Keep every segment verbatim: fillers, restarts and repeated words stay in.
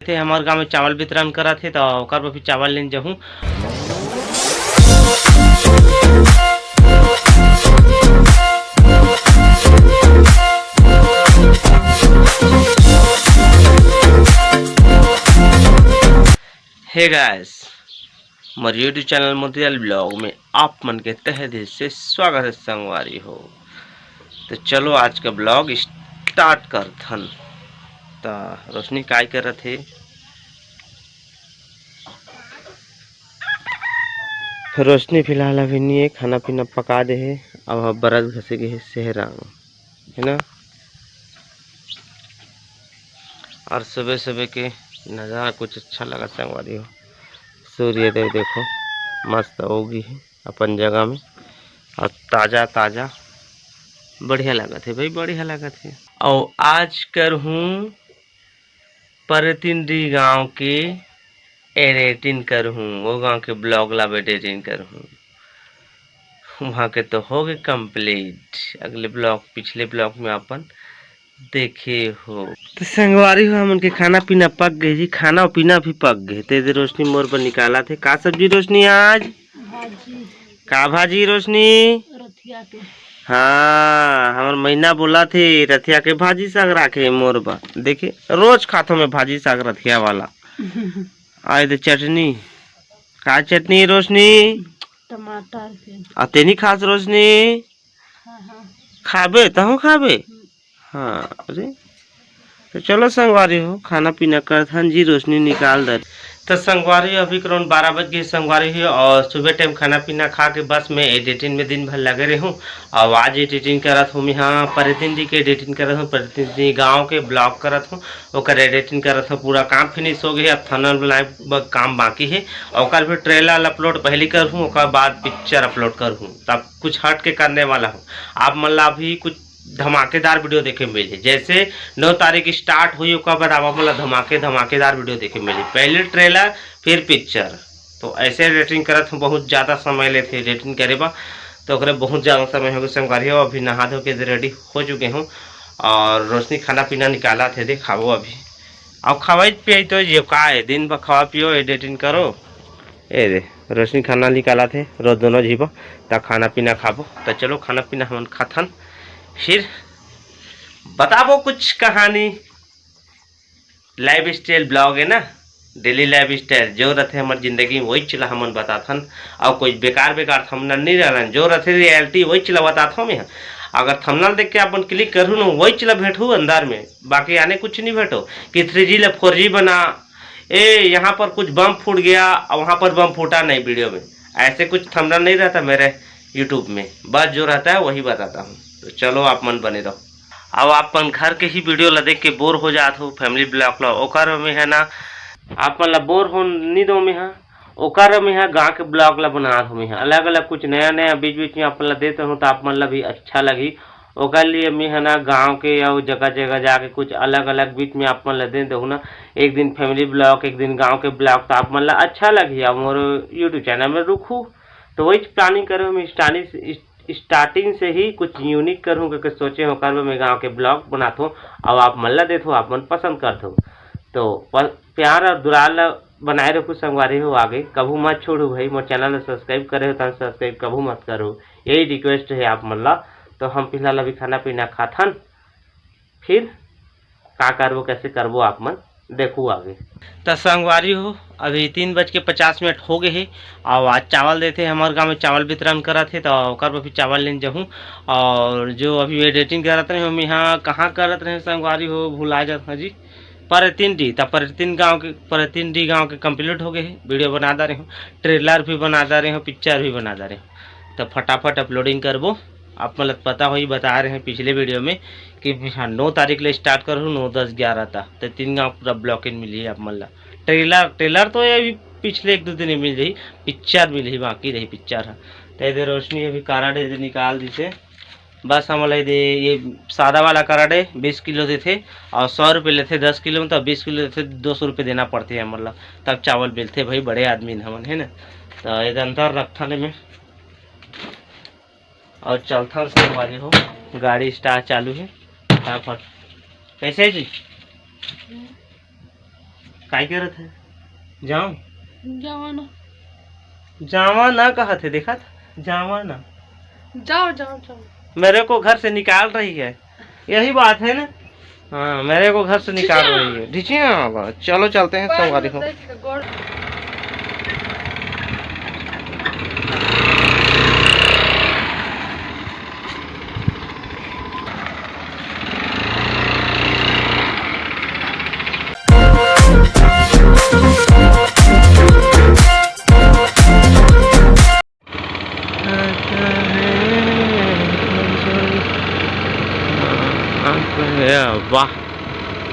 थे हमर गांव में चावल वितरण करत हे, तो ओकर बर भी चावल लेन जाहूं। हे गाइस, मोर YouTube चैनल मोतीलाल ब्लॉग में आप मन के तहे दिल से स्वागत है संगवारी हो। तो चलो आज का ब्लॉग स्टार्ट करथन। तो रोशनी काय करत हे? रोशनी फिलहाल अभी नहीं है, खाना पीना पका दे है। अब बरस घसे के है सेहरांग, है ना। और सुबह सुबह के नज़ारा कुछ अच्छा लगा संगवारी हो। सूर्यदेव देखो मस्त होगी है अपन जगह में, और ताज़ा ताज़ा बढ़िया लगत है भाई, बढ़िया लगत है। और आज करहूँ परतिंडी गांव के एडिटिंग करहूँ, वो गांव के ब्लॉग ला एडिटिंग करहूँ। वहाँ के तो हो गए कंप्लीट, अगले ब्लॉग, पिछले ब्लॉग में अपन देखे हो। तो संगवारी हो, हमन के खाना पीना पक गए जी, खाना और पीना भी पक गए। ते दे रोशनी मोर बर निकाला थे। का सब्जी रोशनी आज? भाजी। का भाजी रोशनी? रथिया के। हाँ, हमर महीना बोला थे रथिया के भाजी साग राखे मोर बर। देखे, रोज खाथो मैं भाजी साग रथिया वाला। आए दे चटनी। का चटनी रोशनी? टमाटर के। आ तेनी खास रोशनी? हाँ, हाँ। खाबे, तहूँ खाबे? हम्म। हाँ, अरे, तो चलो संगवारी हो, खाना पीना करथन जी, रोशनी निकाल दे। तो संगवारी हो, अभी करीबन बारह बज गए संगवारी हो, और सुबह टाइम खाना पीना खा के बस मैं एडिटिंग में दिन भर लगे रहूँ। और आज एडिटिंग करत हूँ मैं, हाँ, परतिंडी के एडिटिंग करत हूँ, परतिंडी गांव के ब्लॉग करत हूँ, ओकर एडिटिंग करत हूँ। पूरा काम फिनिश हो गए, अब थंबनेल बनाए बर काम बाकी है। ओकर भी ट्रेलर अपलोड पहली करहूँ, ओकर बाद पिक्चर अपलोड करहूँ, तब कुछ हट के करने वाला हूँ। आप मन ला अभी कुछ धमाकेदार वीडियो देखे मिलही। जैसे नौ तारीख स्टार्ट हुई, ओकर बाद आप मन ला धमाके धमाकेदार वीडियो देखे मिलही। पहले ट्रेलर, फिर पिक्चर। तो ऐसे एडिटिंग करत हूँ, बहुत ज़्यादा समय लेथे एडिटिंग करे बर, तो ओकरे बहुत ज़्यादा समय हो गए संगवारी हो। अभी नहा धो के रेडी हो चुके हूँ और रोशनी खाना पीना निकाला थे, दे खाबो अभी। अब खवाई पियाई तो ये का है, दिन भर खवा पियो, एडिटिंग करो। ए दे, रोशनी खाना निकाला थे, रोज दोनों झीबो, त खाना पीना खाबो। त चलो खाना पीना हमन खाथन, फिर बताबो कुछ कहानी। लाइफ स्टाइल ब्लॉग है ना, डेली लाइफ स्टाइल जो रहते हमर जिंदगी में, वही चला हमन बताथन। और कोई बेकार बेकार थंबनेल नहीं रहलन, जो रहते रियलिटी वही चला बताथो मैं। अगर थंबनेल देख के अपन क्लिक करू न, वही चला भेटू अंदर में, बाकी आने कुछ नहीं भेटो। कि थ्री जी ले फोर जी बना, ए यहाँ पर कुछ बम फूट गया और वहाँ पर बम फूटा नहीं वीडियो में, ऐसे कुछ थंबनेल नहीं रहता मेरे यूट्यूब में। बस जो रहता है वही बताता हूँ। तो चलो आप मन बने रहो। अब आप मन घर के ही वीडियो ला देख के बोर हो जात हो, फैमिली ब्लॉग ला, ओकर में है ना, आप मन ला बोर हो नहीं दो मैं हा, ओकर में हा गाँव के ब्लॉग ला बनात हो मैं हा। अलग अलग कुछ नया नया बीच बीच में आप मन ला देत रहूँ, तो आप मन ला भी अच्छा लगी। ओकर लिए मैं है ना गाँव के अउ जगह जगह जाके कुछ अलग अलग बीच में आप मन ला दे देहूँ ना। एक दिन फैमिली ब्लॉग, एक दिन गाँव के ब्लॉग, तो आप मन ला अच्छा लगी। अब मोर YouTube चैनल में रुकू, तो वही प्लानिंग करे हूँ मैं, स्टार्टिंग स्टार्टिंग से ही कुछ यूनिक करूँ करके सोचे हूँ, ओकर बर मैं गाँव के ब्लॉग बनात हूँ। अब आप मन ला देत हो, आप मन पसंद करत हो, तो प-, प्यार और दुलार ला बनाए रखू संगवारी हो। आगे कभू मत छोड़ू भाई, मोर चैनल ला सब्सक्राइब करे हो तो सब्सक्राइब कभू मत करो, यही रिक्वेस्ट है आप मन ला। तो हम फिलहाल अभी खाना पीना खाथन, फिर का करबो, कैसे करबो, आप मन देखू आगे। त संगवारी हो, अभी तीन बज के पचास मिनट हो गए हे, और आज चावल देथे, हमर गाँव में चावल वितरण करत हे, तो ओकर बर भी चावल लेन जाहूँ। और जो अभी एडिटिंग करत रहे हम यहाँ, कहाँ करत रहे संगवारी हो, भुला जात हूँ जी। परतिंडी, त परतिन गाँव के, परतिंडी गाँव के कंप्लीट हो गए हे, वीडियो बना डारे हूँ, ट्रेलर भी बना डारे हूँ, पिक्चर भी बना डारे हूँ। तो फटाफट अपलोडिंग करबो। आप मन ल पता होही, बता रहे हैं पिछले वीडियो में कि हाँ, नौ तारीख ले स्टार्ट करूँ, नौ, दस, ग्यारह तक, तो तीन गाँव पूरा ब्लॉकिंग मिली आप मन ला। ट्रेलर, ट्रेलर तो ये अभी पिछले एक दो दिन में मिल जाही, पिक्चर मिलही, बाकी रही पिक्चर ह। तो ये दे रोशनी अभी कारड ये दे निकाल दीसे। बस हमन ला ये दे, ये सादा वाला कारड है, बीस किलो देथे और सौ रुपये लेथे दस किलो में, तो बीस किलो देथे, दो सौ रुपये देना पड़थे हमन ला, तब चावल मिलथे भाई, बड़े आदमी न हमन, है ना। तो ये दे अंदर रखथन में और चलथन संगवारी हो, गाड़ी स्टार्ट चालू है फटाफट। कैसे है जी? काय करत हे? जाओ। जावा ना। जावा ना कहत हे, देखत? जावा ना। जाओ, जाओ, जाओ। मेरे को घर से निकाल रही है, यही बात है ना? हाँ, मेरे को घर से निकाल रही है। ढिचिया वाला। चलो, चलते हैं, संगवारी हो। वाह,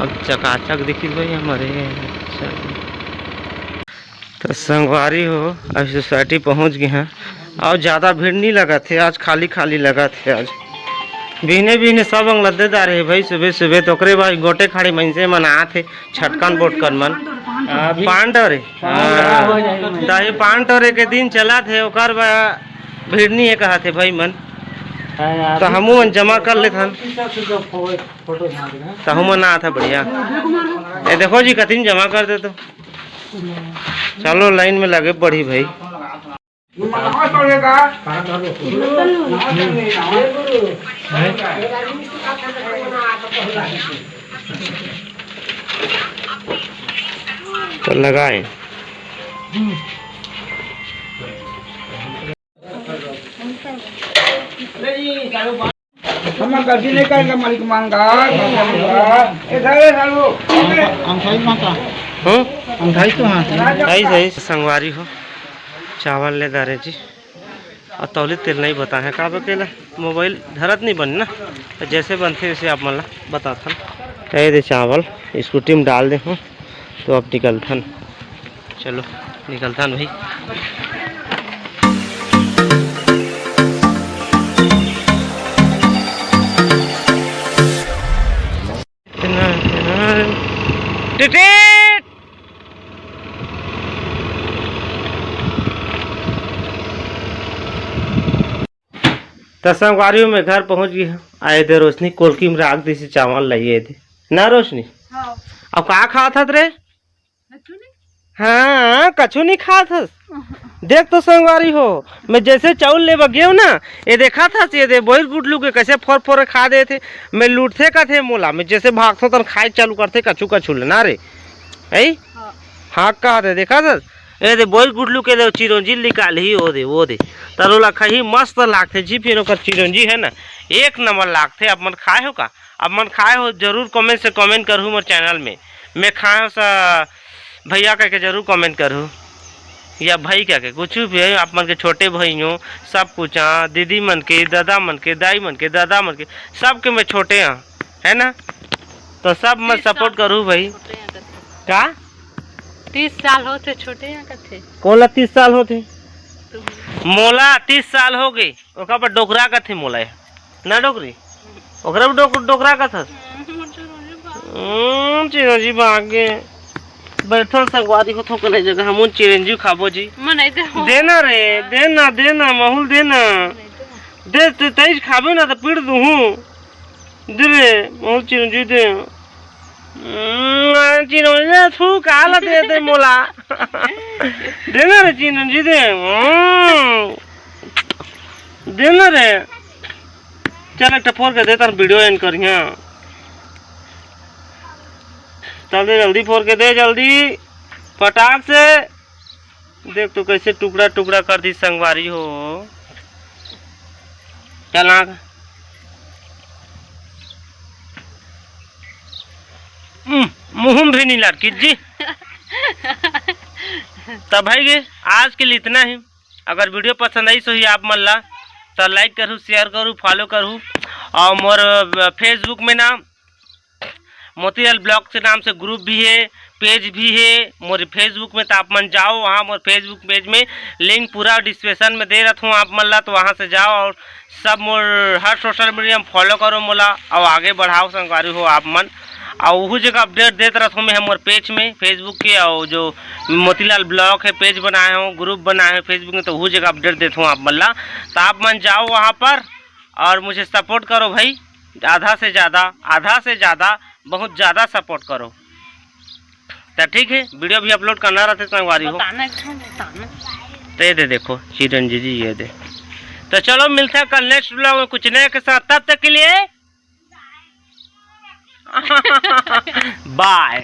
अब चकाचक दिखिस भाई हमारे। अच्छा। तो संगवारी हो, अब सोसाइटी पहुंच गए हैं। और ज़्यादा भीड़ नहीं लगत हे आज, खाली खाली लगत हे आज। बिहने बिहने सब अंग लद्देदार हे भाई, सुबह सुबह तो ओकरे बाद गोटे खाड़ी मनसे मन आत हे, छटकन बोटकन मन। पान टोरे। हाँ। तो ये पान टोरे के दिन चलत हे, ओकर बा-, भीड़ नहीं हे कहत हे भाई मन। तो हमू मन जमा कर लेथन। तो हमू मन आत हे बढ़िया। ये देखो जी, कतिन जमा कर दे तो। चलो लाइन में लगे बढ़ी भाई। तो लगाए। हम गलती नहीं करेंगे, मालिक मांगा। ए, सारे सालू। हम सही माता। हम्म? हम सही तो हाँ। सही, सही, संगवारी हो। चावल ले दारे जी। और तौली तेल नहीं बताए हैं, का बकेला मोबाइल धरत नहीं बन ना, तो जैसे बनते वैसे आप मन ला बताथन। कह दे चावल स्कूटी में डाल दे हूँ, तो अब निकलथन। चलो निकलथन भाई। टिटिट। त संगवारी हो, मैं घर पहुंच गई हूँ। आए दे रोशनी, कोलकी में राख दी से चावल लाइए दे ना रोशनी। हाँ। अब का खात हत रे? कछु नहीं। हाँ, कछु नहीं खात हस। देख तो संगवारी हो, मैं जैसे चाउर लेबा गेव ना, ये देखा था, ये दे बोइर गुटलू के कैसे फोर फोर खा दे थे। मैं लूटथे का थे मोला, मैं जैसे भागथो तन खाए चालू करथे कछु कछु ले ना रे। ऐ? हाँ। हाँ, कहा थे, देखा था? ये दे बोइर गुटलू के दे चिरौंजी निकाल ही, वो दे, वो दे। तरोला खही मस्त लागथे जी, फिर ओकर चिरौंजी है ना, एक नंबर लागथे। आप मन खाए हो का? आप मन खाए हो जरूर comment से comment करहू मोर channel में। मैं खाए हो सा भैया कह के जरूर comment करहू, या भाई कह के, कुछ भी है, आप मन के छोटे भाई हो, सब कुछ, हाँ, दीदी मन के, दादा मन के, दाई मन के, दादा मन के, सबके मैं छोटे हाँ, है ना? तो सब मन support करहू भाई। का? तीस साल होथे छोटे हाँ कथे। कोन ला तीस साल होथे? मोला तीस साल हो गए, ओकर पर डोकरा कथे मोला, ना डोकरी? ओकरा भी डोक-, डोकरा कथस। हम्म, चिरौंजी भाग गे। बैठल संगवारी हो थोकन ए जगह, हमन चिरौंजी खाबो जी। मन नहीं दे हो। देना रे, देना, देना, माहौल देना। नहीं दे। दे, ते तेज खाबे ना तो पीट दूहूँ। दे रे, माहौल चिरौंजी दे। हम्म, चिरौंजी दे, थू, काला दे दे मोला। देना रे चिरौंजी दे। हम्म। देना रे। चल, एक ठो फोर के दे, तार video end करिहा। चल दे, जल्दी फोर के दे, जल्दी, फटाक से। देख तो कैसे टुकड़ा टुकड़ा कर दी संगवारी हो। चल आ। हम्म, मुँह में भी नहीं लड़की जी। तब भाई गे, आज के लिए इतना ही। अगर video पसंद आइस होही आप मन ला, तो like करहू, share करहू, follow करहू। और मोर, अ, Facebook में ना मोतीलाल vlog के नाम से group भी है, page भी है मोर Facebook में, तो आप मन जाओ वहाँ मोर Facebook page में, link पूरा description में दे रखत हूँ आप मन ला, तो वहाँ से जाओ और सब मोर हर social media में follow करो मोला, और आगे बढ़ाओ संगवारी हो आप मन। और वहू जगह update देत रहत हूँ मैं मोर page में, Facebook के, और जो मोतीलाल vlog है page बनाए हूँ, group बनाए हूँ Facebook में, तो वहू जगह update देत हूँ आप मन ला। तो आप मन जाओ वहाँ पर और मुझे support करो भाई, आधा से ज़्यादा, आधा से ज़्यादा, बहुत ज़्यादा support करो। तो ठीक है, वीडियो भी अपलोड करना रहते संगवारी हो। बताना एक ठो, बताना। तो ये दे देखो चिरंजी जी, ये दे। तो चलो मिलते हैं कल नेक्स्ट ब्लॉग में कुछ नए के साथ, तब तक के लिए बाय।